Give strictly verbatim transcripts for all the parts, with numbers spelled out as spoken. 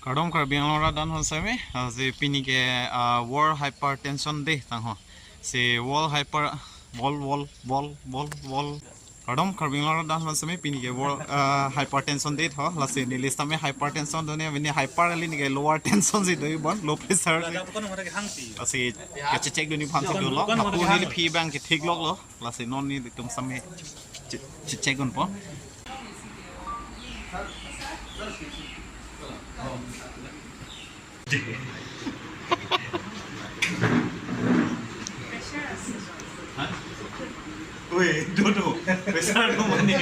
Kardom Karbi Anglong arat aphan seme, ah, si pini ke, ah, World Hypertension Day tang ho. Si World Hyper, World, World, World, World, World. Kardom Karbi Anglong arat aphan seme pini ke World, ah, Hypertension Day tho. Lasi neli sitame hypertension do-an, mane hyper kali, neli ke lower tension si do-an, low pressure si. Lasi kachecheck dun-an aphan si dolo. Lapu neli aphi abang ke theklonglo. Lasi non nelitum sitame che-, che-, check dunpo. Wait, no, no. Pressure do mane.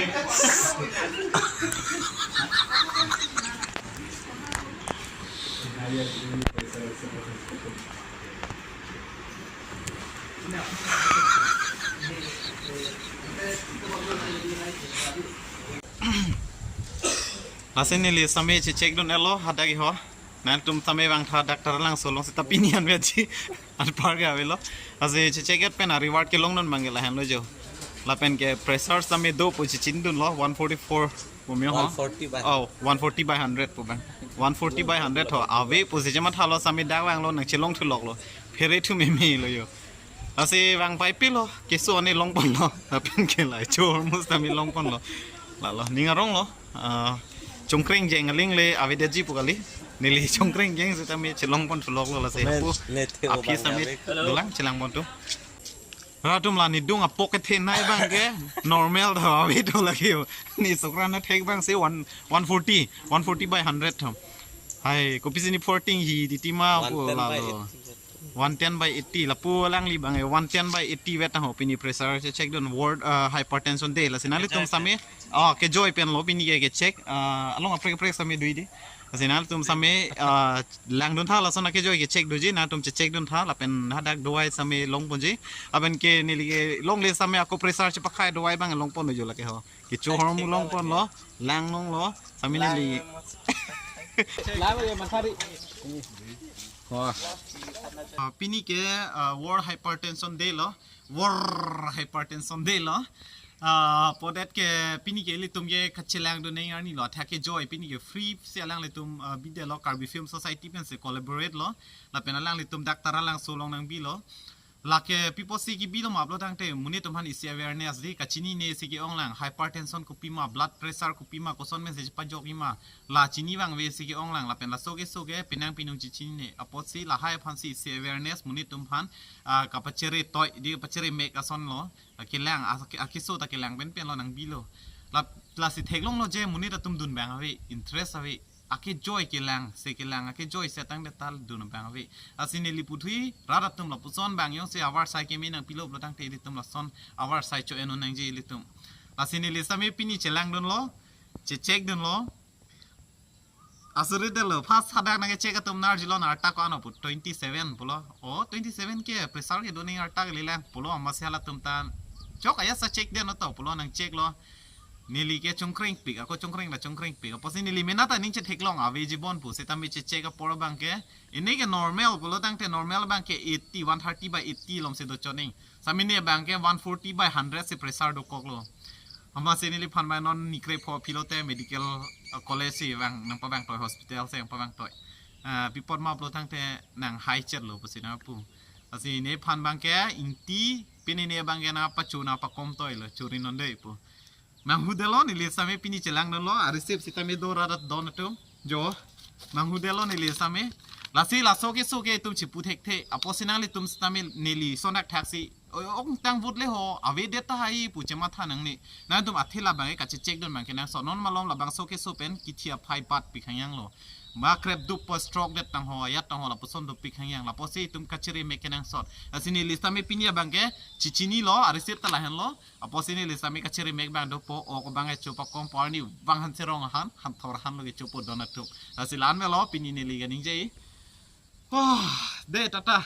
Lasi neli sitame checheck dun-etlo hadak ho. Nangtum sitame vangtha Doctor Langso along seta pini an veji. Anpar ke avelo. Lasi checheck-et pen a-reward kelong non abang ke lahenlo jo. Lapen ke pressure sitame do pu chechin dunlo, one forty-four pu me ho. One forty by. Oh, one forty by hundred pu abang. One forty by hundred ho. Ave pu si chemathalo, sitame dak vanglo, nangchelong thuloklo. Phere thu meme lo jo. Lasi vang pai pilo, keso ani longponlo. Lapen ke la cho hormu sitame longponlo. Lalo, ning aronglo. Ah, Chongkreng Jeng aling le avedetji pu kali. Neli Chongkreng Jeng sitame chelongpon thuloklo lasi. Men, apu ne the aphi abang sitame ave. Dolang chelangpon tu. Rat atum la neli dung apok kethenei abang ke normal tha ave do lagi. Neli sokra na thek abang si one, one forty, one forty by hundred tho. Hai, kopisi neli forty hi titi ma pu lalo. One ten by eighty. One ten by eighty. Lapu alangli abang e one ten by eighty vet tang ho, pini pressure checheck dun, World, ah, Hypertension Day. Lasi nanglitum sitame, ah, kejoi pen lo pini ke, kecheck. Ah, along aprek aprek sitame do-i di. Lasi nanglitum sitame, ah, langdun tha, lason akejoi kecheck doji, nangtum checheck dun tha, lapen hadak dawai sitame longponji. Lapen ke neli kelongle sitame ako pressure chepakhai dawai abang longpon dojo lake ho. Kecho hormu longponlo, langlonglo, sitame neli. Lama ya, Mas Hari. Wah. Ah, pini ke, ah, World Hypertension Day lo. World Hypertension Day lo. Ah, pudet ke pini ke ilitum ke kachelang dun-an arni lo. Athak kejoi pini ke free si alanglitum, ah, bidetlo, Karbi Film Society pen si collaborate lo. Lapen alanglitum Doctor Langso along nangbilo. Lake pi apotsi kebilo ma pulo tangte monit atum aphan isi awareness di, kachinine si ke-ong lang, hypertension kopima, blood pressure kopima, koson pen si pajokji ma, la chini vangve si ke-ong lang, lapen laso keso ke penang pinung chechinine apotsi lahai aphan si isi awareness monit atum aphan, ah, kapachere toi di, kapachere mek ason lo, ah, kelang, ah, ke-, ah, keso ta kelang pen pen lo nangbilo. La, lasi theklonglo je monit atum dun abang ave, interest ave. Akejoi kelang, se kelang, akejoi setang det ta dun abang ave. Lasi neli puthot rat atum lapuson abang jongsi avarsai keme nangpilo pulo tangte ilitum lason avarsai cho-en un nangji ilitum. Lasi neli sitame pini chelang dunlo, checheck dunlo. Asurit detlo, first hadak nangkecheck atum nerjilo, arta ko-an pu, twenty-seven pulo. Oh, twenty-seven ke pressure kedo-an arta kali lang pulo, amatsi halatum ta. Chok aya sa check den to pulo, nangchecklo. Neli ke chongkrengpik, ako chongkreng la chongkrengpik. Apotsi neli mena ta ning chetheklong aveji bon pu, sitame checheck apor abang ke. Ini ke normal pulo tangte normal abang ke eighty, one thirty by eighty along si do chot ning. Sitame ne abang ke one forty by hundred si pressure dokoklo. Amatsi neliphan abang non ningkrepho philote medical, uh, college si abang nangpabang toi, hospital si nangpabang toi. Ah, pi apot ma pulo tangte nanghai chetlo pusi nangpu. Lasi nephan abang ke ingti, pini ne abang ke nangpacho nangpakom toilo, chori non dei pu. Nanghudetlo, neli sitame pini chelang dunlo, a-receipt sitame do rat don atum. Jo, nanghudetlo neli sitame. Lasi laso keso ke itum chipu thekthe. Apotsi nanglitum sitame neli sonak thaksi, o, ong tang vote le ho, avedet tahai pu chematha nangne. Nangtum athe labang ke kachecheck dun abang kenangsot. Non malom labangso keso pen kithi aphai bat pik hangjang lo. Ma krep dup po stroke det tang ho, ayat tang ho, lapuson dopik hangjang. Lapusi itum kachere mek kenangsot. Lasi neli sitame pini abang ke chechinilo, a-receipt ta lahenlo. Apotsi neli sitame kachere mek abang dopo, ok abang kecho pakom, arni abang han cherong han, han thor han lo kechopo don atum. Lasi la-an melo pini neli kaningje. Oh, de tata.